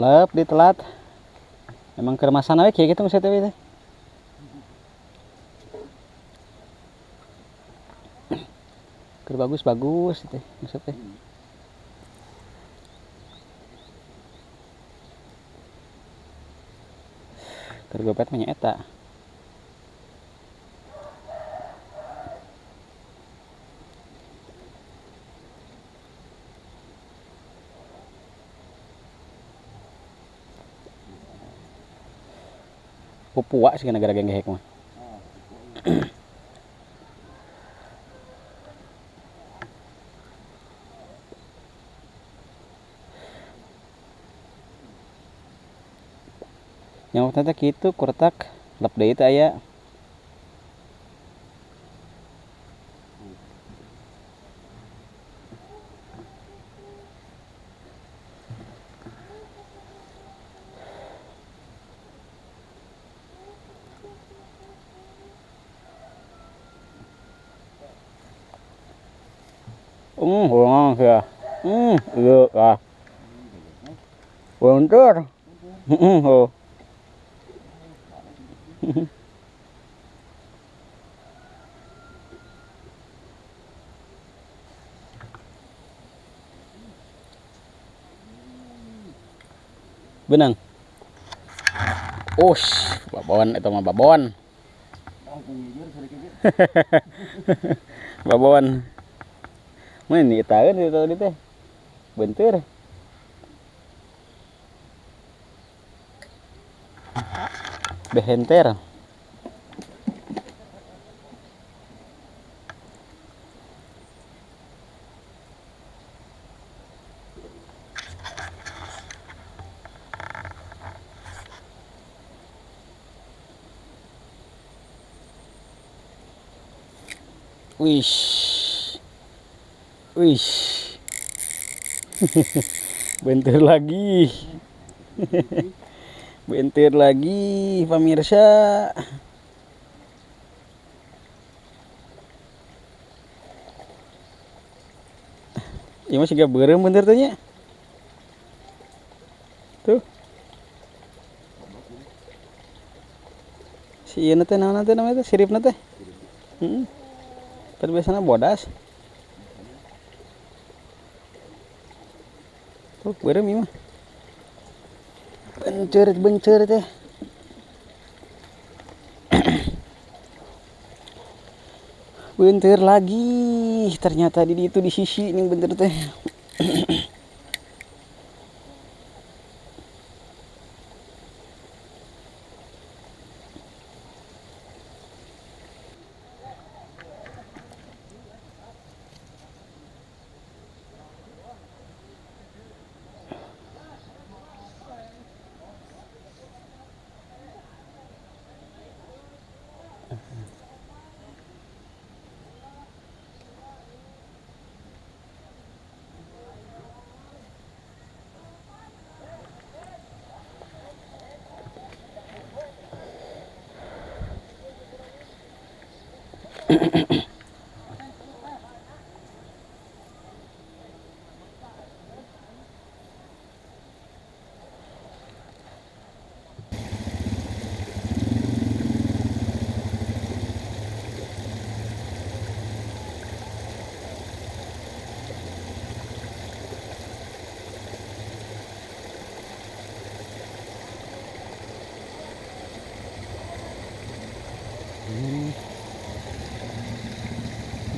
Lep di telat. Emang keremasan we kieu kitu maksudnya teh. Keur bagus-bagus teh maksudnya. Keur gopet mah nya eta. Pupua sih gara-gara gengehek mah. Yang ternyata gitu kurtak lep deui teh aya. Uang ya. Iya ah. Bentar. Oh. Benang. Ush, babon itu mah babon. Babon. Mana nih tahan itu tadi teh. Bentur. Behenter. Wih. Wih. Bentur lagi. Bentur lagi pemirsa. Ini masih gak berem bentur tanya. Tuh. Si ieu teh naon teh namanya teh siripna teh. Heeh. Biasana bodas. Tuh berem ieu mah. Bencer teh. Bentur lagi. Ternyata di itu di sisi ini bentur teh.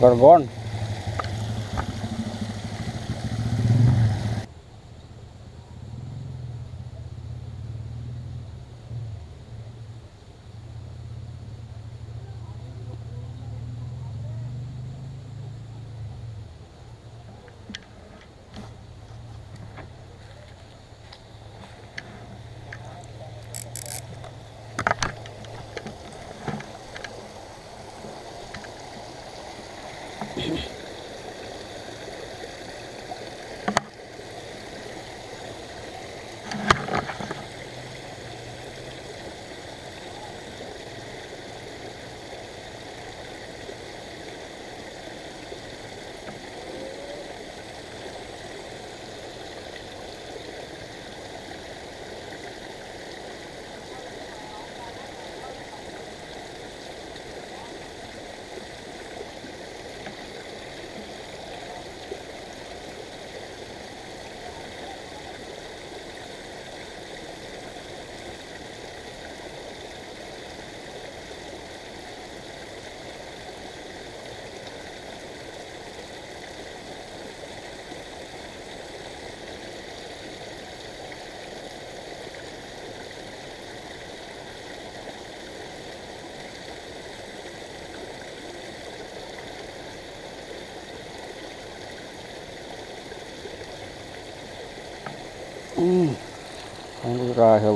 Gorgon.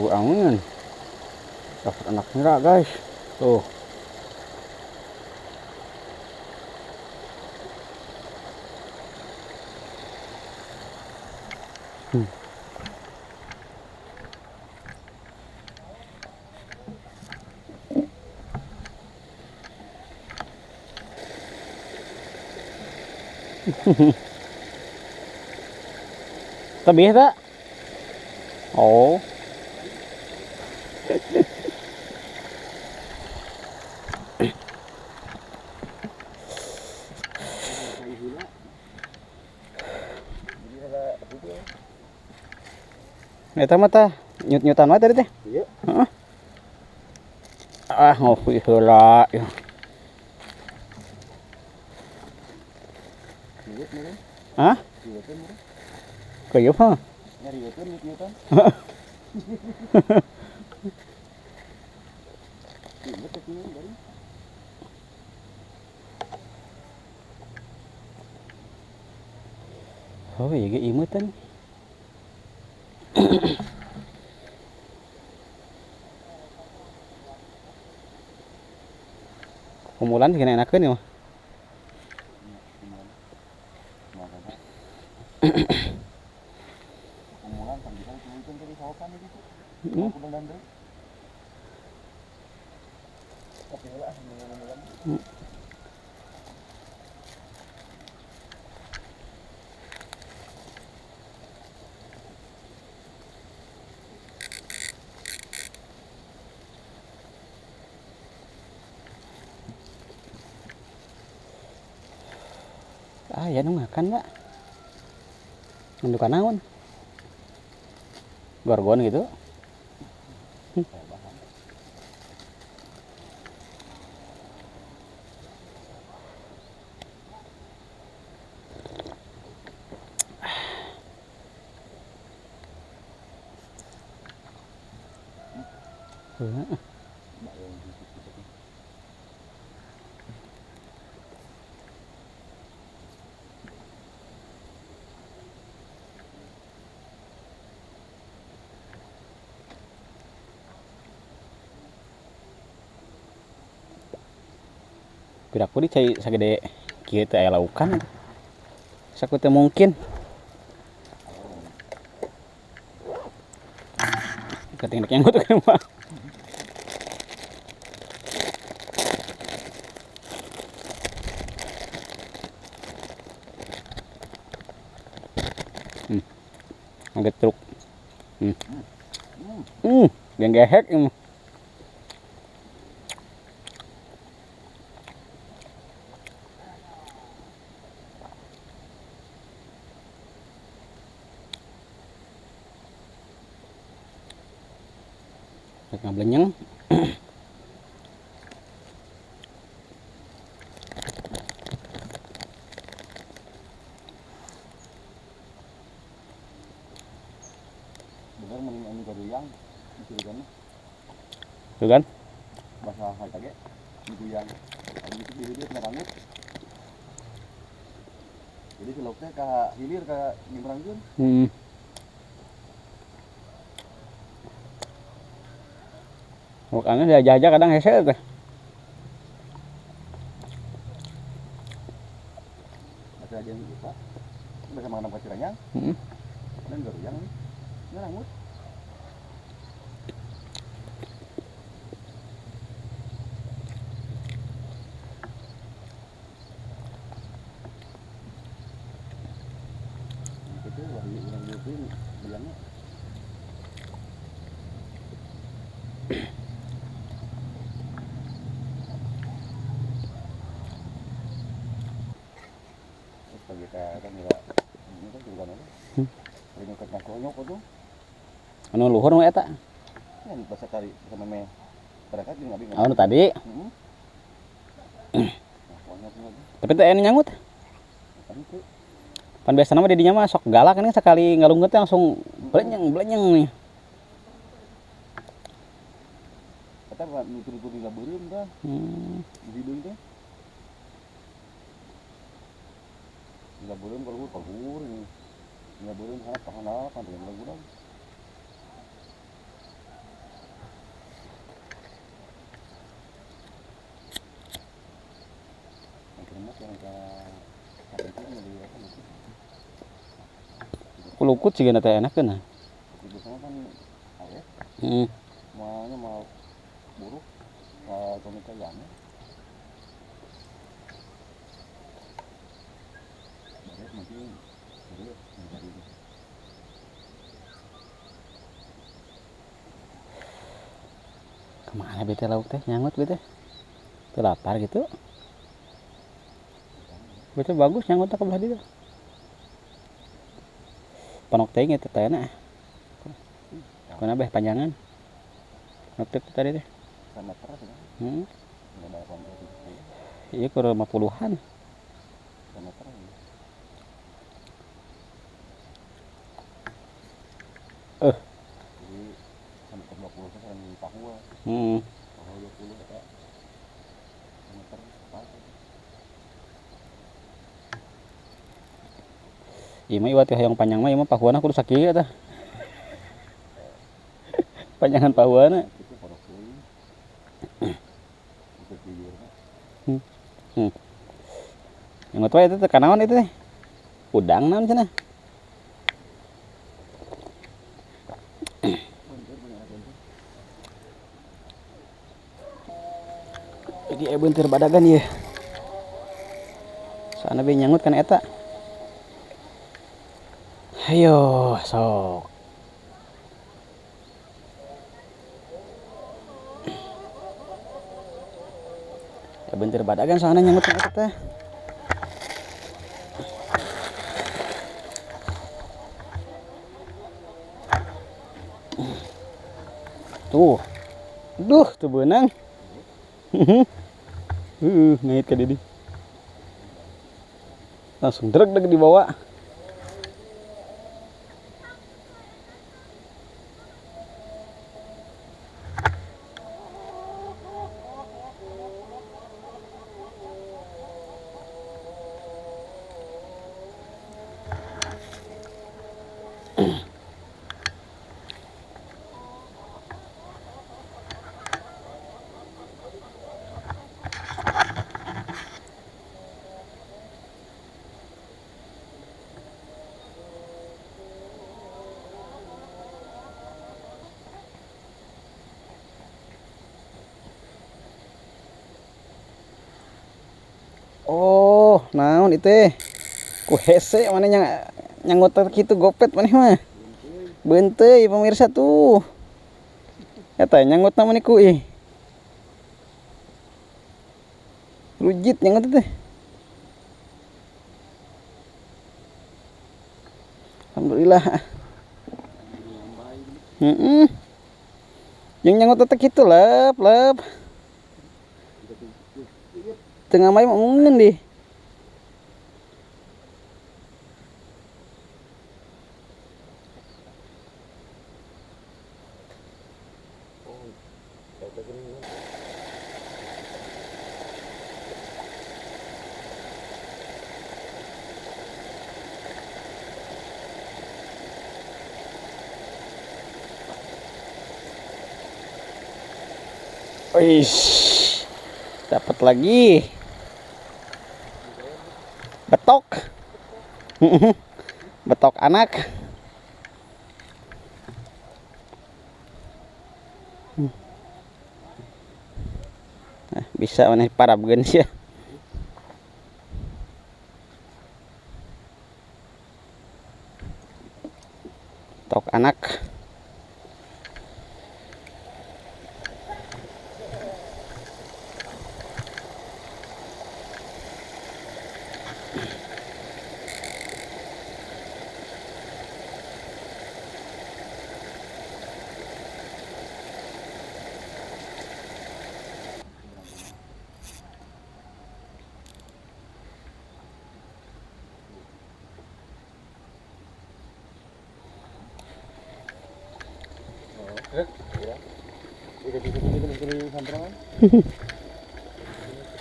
Angin. Dapat anak nira guys. Tuh. Tebih tak? Oh. Eta mah tah nyut-nyutan wae tadi teh. Iya. Heeh. Ah, ngopi heula. Hah? Kayeup hah? Nyariekeun nyut-nyutan. Oh, iya ge imeutan. Kumulan kena enakeun ya mah. Ah, ya nu makan enggak? Nundukan naon? Gorgon gitu. Piraku di cai sagede kieu teh aya laukan. Saku teu mungkin. Kating rek nyangkut ka mah. Ngetruk. Yang gehek ini. Ngablenyeng. Bener mending anu garuyang dicurigan. Tuh kan? Bahasa harta ge diguyang. Anu itu di hilir ngarangut. Jadi si lauk teh ka hilir ka nyimrangkeun. Makanya dia aja kadang hese teh. Ada aja yang lupa. Bisa makan apa ciranyang? Dan garuyang nih. Ngarangut. Itu wahyu urang dieu bilangnya. Anu luhur mah eta. Anu tadi. Tapi teh anu nyangut. Pan biasana mah di dinya mah sok galak kan sekali ngalungkeut teh langsung blenyeng-blenyeng nih. Eta nutur-nutur di beureum tah. Di hideung teh. Di beureum ka luhur ini. Di beureum kana pahandap kan teh gudang. Kulukut sih teh enak kan. Biasanya kan awet. Heeh. Maunya mau buruk komika yang. Baru mungkin baru mencari. Kemana bete lauk teh nyangut bete? Teu lapar gitu. Bete bagus nyangut ke belah dieu. Panok teh teh teh na. Kuna beh panjangan. Panok teh tadi teh. Meter sih. Heeh. Iya kur 50-an. Meter. Jadi sampai 20 kan Papua. Heeh. Papua 20 eta. Meter apa? Ieu mah iwat hayang panjang mah ieu mah pahuana kudu sakieu tah. Panjangan pahuana. Yang tua itu teh kanaon itu teh. Udang naon cenah. Jadi bentir badagan ieu. Soalna be nyangut kana eta. Ayo sok. Ya bentir badagan soalna nyangut kana eta teh. Tuh. Duh, tuh beunang. Ngait ke Didi. Langsung dreg-dreg dibawa. Oh, naon itu? Ku hese mana yang nyangot kitu gopet maneh mah. Beunteui pemirsa tuh. Eta nyangot mah ku ih. Rujit nyangot teh. Alhamdulillah. Heeh. Yang nyangot teh kitu lep lep. Tengah main mau ngomongin deh. Wih, dapat lagi. Betok. Betok anak. Nah, bisa maneh parabgeun sia. Betok anak.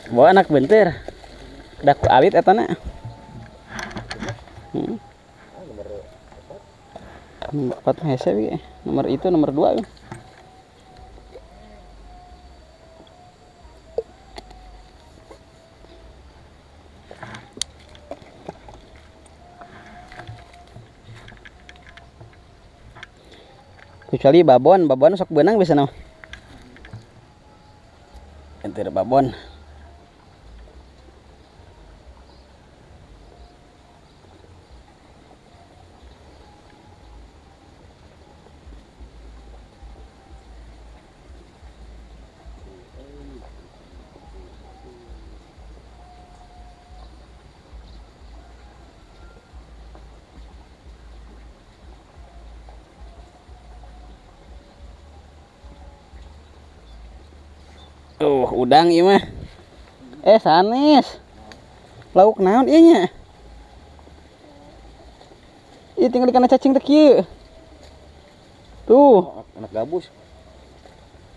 Bawa anak bentir. Daku alit etana. Nomor 4 hese bi. Nomor itu nomor 2. Kecuali babon, babon sok beunang biasana mah. Ente ada babon. Tuh, udang ieu mah. Sanes. Lauk naon ieu nya? Ieu tinggal dikana cacing teh kieu. Tuh, Oh, anak gabus.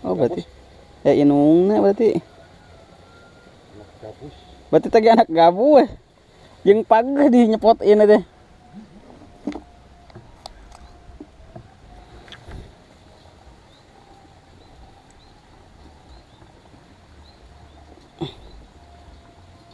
Oh, berarti. Ya inungna berarti. Anak gabus. Berarti teh anak gabus. Jeung pageuh di nyepot ieu teh.